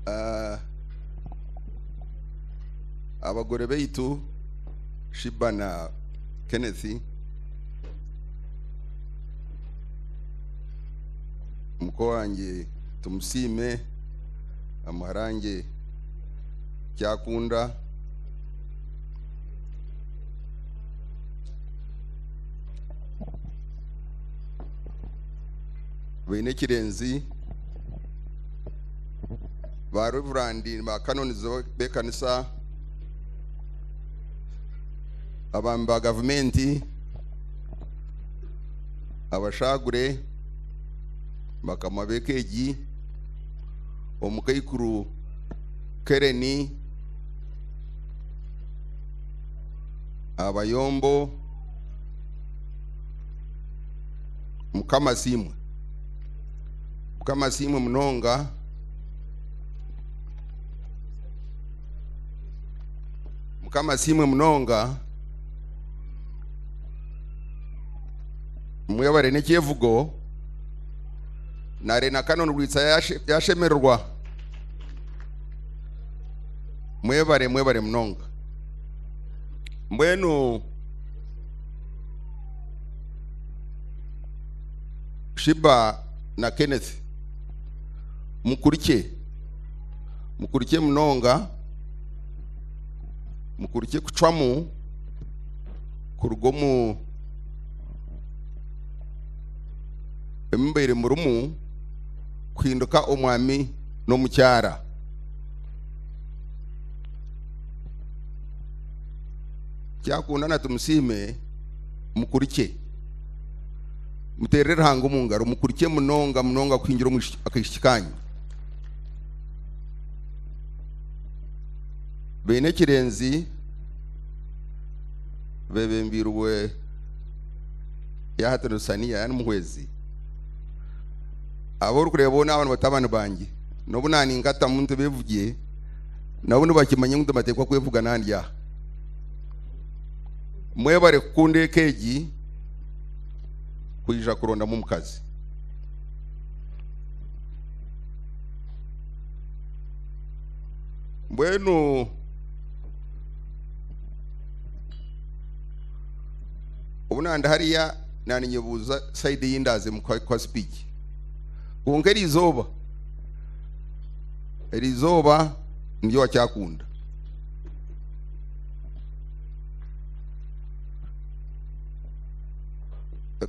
Ah, abagore baitu Shiba na Kenneth muko wangye Tumusiime na muharangye Kyakunda baine ekirenzi ba reverandi ba canons b'ekanisa abaami ba gavumenti abashagure bakama b'eka egi omukaikuru Kereni abayombo Mukama asiimwe. Mukama asiimwe munonga. Mukama asiimwe munonga. Mwebare n'ekyevugo. Nare na Canon Rwitsa yashemererwa. Mwebare mwebare munonga. Mbwenu Shiba na Kenneth mukurikye mukurikye munonga mukurikye kucwamu kuruga omu ebi mubaire murimu kuhinduka omwami n'omukyara. Kyakunda na Tumusiime mukurikye muteerere Ruhanga omu ngaro mukurikye munonga munonga kuhingira omu akaishiki kanyu. Baine ekirenzi bebembiirwe Yahati Lusaniya yani Muhwezi. Abu orikureeba boona aba ni batabani bangye. N'obu naaninkatamu nti beevugye, nabo nibakimanya ngu tibateekwa kwevuga nandi aha. Mwebare kukunda eka egi kwija kurondamu omukazi. Mbwenu obu nandi hariya naninyebuuza sayidi ei ndaazemu kuha sipiiki. Kwonka eriizooba, eriizooba ndi owa Kyakunda.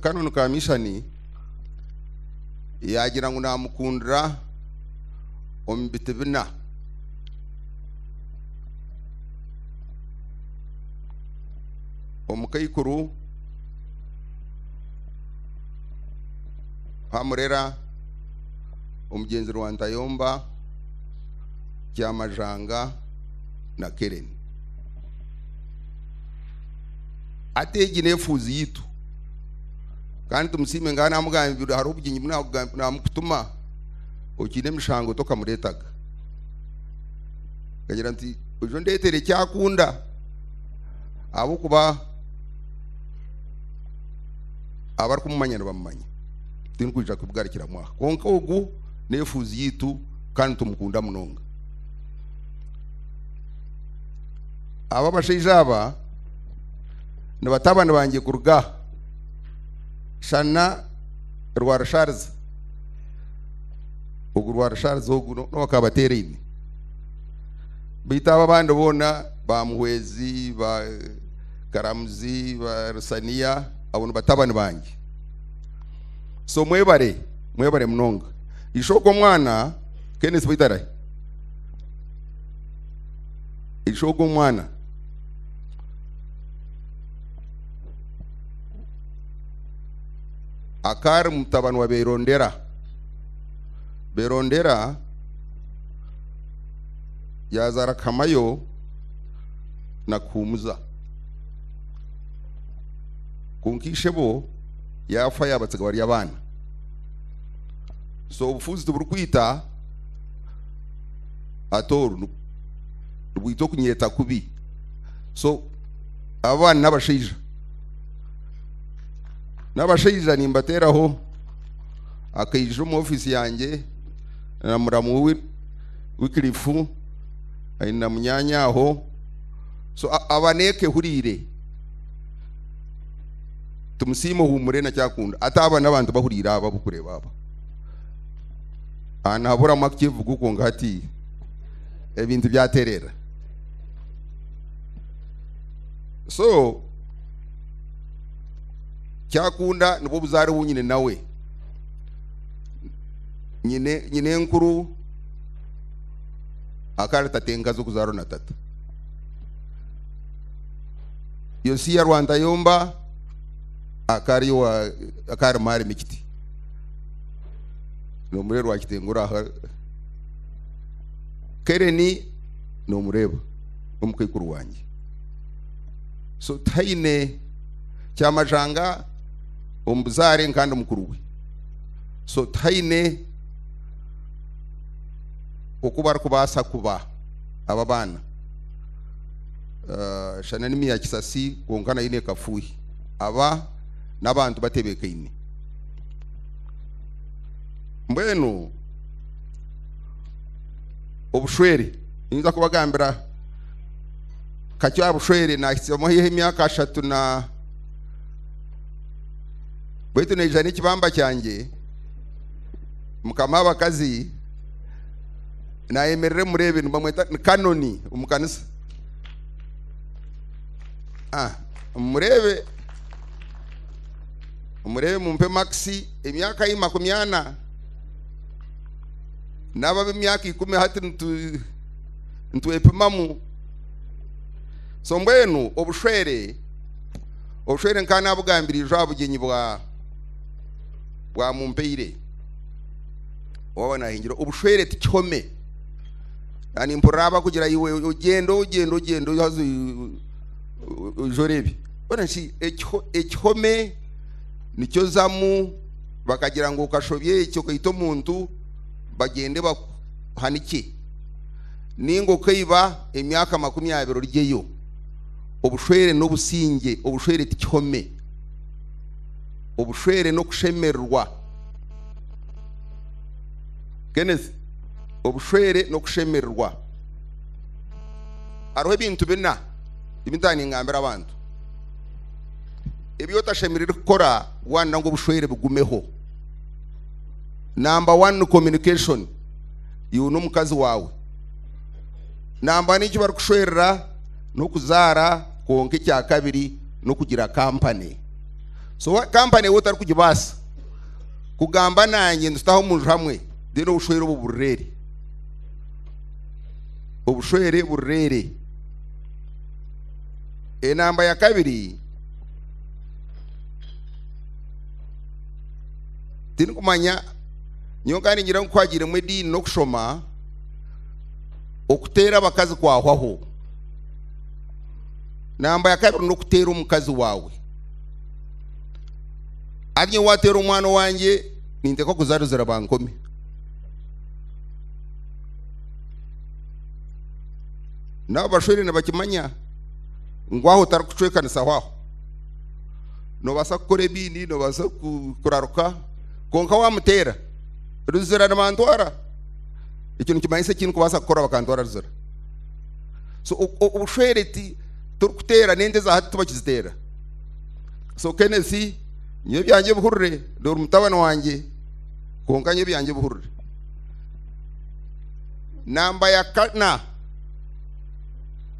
Canon Kamishani yaagira ngu naamukundira omu biti bina. Omukaikuru Hamurera, omugyenzi Rwantayomba, Kyamajanga na Keren. Hati egi n'efuuzi yaitu kandi tumusiime nkaba namugambire hariho obugyenyi obu namukutuma okiine emishango tokamureetaga. Nkagira nti oije ondeetere eki akunda ahabw'okuba abarikumumanya nibamumanya tindikwija kubigarukiramu aha. Kwonka ogu n'efuuzi yaitu kandi nitumukunda munonga. Aba abashaija aba ni batabani bangye kuruga aha Shana Rwarushariza. Ogu Rwarushariza ogu n'owakaba ateeraine. Beitu aba abandi boona ba Muhwezi, ba Karamuzi, ba Rusaniya, abo ni batabani bangye. So mwebare, mwebare munonga. Ishe ogwo omwana, Kenneth beitu arahi? Ishe ogwo omwana. Akari mutabani wa Berondera. Berondera yazaara Kamayo na Kuhumuza. Kwonka ishebo yaafa yaabatsiga bari abaana. So obufuuzi tiburikwita at all, nibwita okunyeeta kubi. So aba baana n'abashaija. N'abashaija nimbateeraho akaija omu ofiisi yangye na muramu we. Wycliffe aine na munyaanya aho. So aba n'eka ehuriire. Tumusiime ohuumure na Kyakunda. Ati aba n'abantu bahuriire aba abu orikureeba aba. Aha nihaburamu akakyevugo kwonka hati ebintu byatereera. So Kyakunda nibwo buzaare obu nyine nawe. Nyine nyinenkuru akaba ari tatenkazi okuzaarwa na tata. Yosiya Rwantayomba akaba ari owa akaba ari maarimi kiti. Nomureeba Rwakitengura aha. Kereni nomureeba n'omukaikuru wangye. So tihaine Kyamajanga omu buzaare nka ndi mukuru we. So tihaine oku barikubaasa kuba aba abaana. Uh, shana ni ya Kisasi kwonka nayo nekafuuhi. Aba n'abantu batebeekaine. Mbwenu obushwere nyinza kubagambira kakye aha bushwere nahitsyamu haihi emyaka ashatu na baitu naija n'ekibamba kyangye mukama abakazi nayemerera mureebe nibamweta ni kanoni omu kanisa. Ah, mureebe mureebe mumpe makisi emyaka ye 40 n'aba b'emyaka 10 hati nitwepimamu. So mbwenu obushwere nka nabugambira ijo aha bugyenyi bwa mumpeire waba nahingira obushwere tikihome. Yani mpurira abakugira iwe ogyenda ogyenda ogyenda haza ojore ebi. Bona shi ekihome nikyo zamu bakagira ngu okashobye ekyo okaita omuntu bagyende bakuhanike. Ninga okaiba emyaka 20 oryeyo. Obushwere n'obusinge, obushwere tikihome. Obushwere n'okushemererwa. Kenneth, obushwere n'okushemererwa. Hariho ebintu bina ebintaningambira abantu. Ebyo otashemerire kukora wanda ngu obushwere bugumeho. Number 1 ni communication. Iwe n'omukazi wawe. Namba n'eki barikushwerera n'okuzaara kwonka ekya kabiri n'okugira kampani. So kampani ewe otarikugibaasa kugamba nanye nitutaho omunju hamwe then obushwere obu burere. Obushwere burere. Enamba ya kabiri tindikumanya nyowe kandi ngira ngu kwagiremu ediini n'okushoma okuteera abakazi kwahwaho. Namba ya kabiri n'okuteera omukazi wawe. Ari wateera omwana wangye ninteekwa kuzaruzira bankome. Nabo bashwere nibakimanya ngu aho otarikucwekanisa aho. Nobaasa kukora ebindi, nobaasa kuraruka, kwonka wamuteera ruzira nibantwara. Ekyo nikimanyisa eki ndikubaasa kukora bakantwara ruzira. So obushwere ti turikuteera n'ente za hati tubakiziteera. So Kenneth, nyowe ebyangye bihurire, ndori mutabani wangye, kwonka nyowe ebyangye bihurire. Namba ya kana.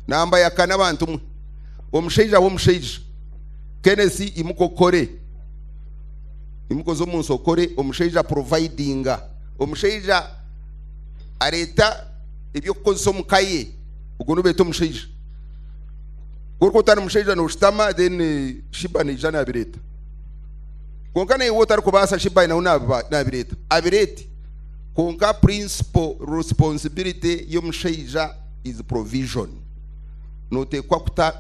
Namba ya kana abantu mwe. Omushaija w'omushaija. Kenneth imuka okore. Imuka oze omu nsi okore, omushaija providinga. Omushaija areeta ebyokukozesa omu ka ye. Ogwo nibeeta omushaija. Kuruka otari mushaija noshutama then Shiba naija nabireeta. Kwonka naiwe otarikubaasa Shiba nawe nabireeta. Abireete. Kwonka principal responsibility y'omushaija is provision. Noteekwa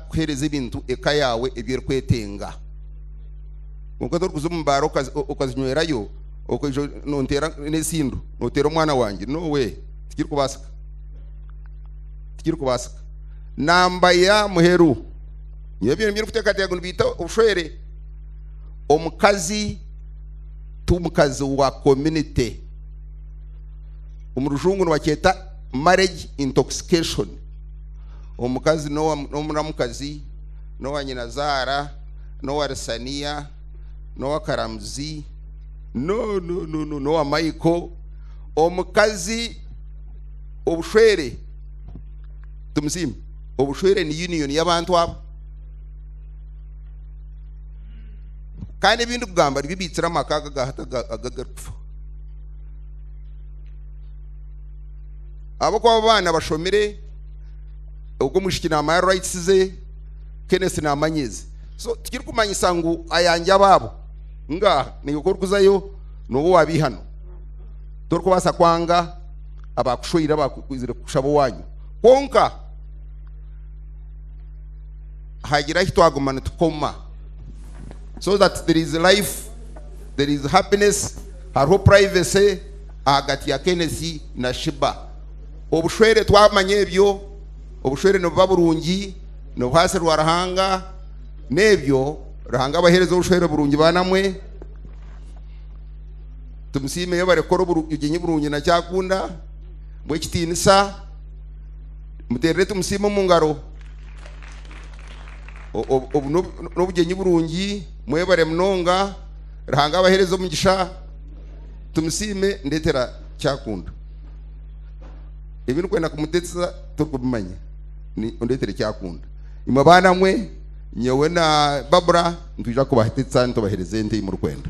kuheereza ebintu eka yawe ebyerikwetenga. Kwonka torikuza omu baara okazinywerayo okaija nonteera n'esindo noteera omwana wangye. No way, tikirikubaasika. Tikirikubaasika. Namba ya muheru. Nyowe ebyo nibyo ndikuteekateeka ngu nibiita obushwere. Omukazi ti mukazi wa community. Omu rujungu nibakyeta marriage intoxication. Omukazi n'omuramukazi n'owa nyinazaara n'owa Risaniya n'owa Karamuzi no no no no n'owa Michael. Omukazi obushwere tumusiime obushwere ni union y'abantu abo. Kandi ebi ndikugamba nibyo biitsire amaka aga aga hati aga agarikufa. Ahabw'okuba abo abaana bashomire, ogwo omwishiki naamanya rights ze, Kenneth naamanya eze. So tikirikumanyisa ngu ayangye abaabo. Ngaaha, naiwe ku orikuzayo nooba owaabiihano. Torikubaasa kwanga abakushweire abakwizire kukushaba owaanyu. Kwonka hagira ahi twaguma nitukoma so that there is life, there is happiness, hariho privacy ahagati ya Kenneth na Shiba. Obushwere twamanya ebyo, obushwere nibuba burungi, nibuhaasirwa Ruhanga, n'ebyo Ruhanga abaheereze obushwere burungi baana mwe. Tumusiime yebare kukora obugyenyi burungi na kyakunda, bw'ekitiinisa. Muteerere Tumusiime omu ngaro. Obu n'obugyenyi burungi, mwebare munonga. Ruhanga abaheereze omugisha. Tumusiime ndetera Kyakunda. Ebi ndikwenda kumutetsa torikubimanya. Ondetere Kyakunda. Imwe baana mwe, nyowe na Barbara nitwija kubatetsa nitubahereza ente ei murikwenda.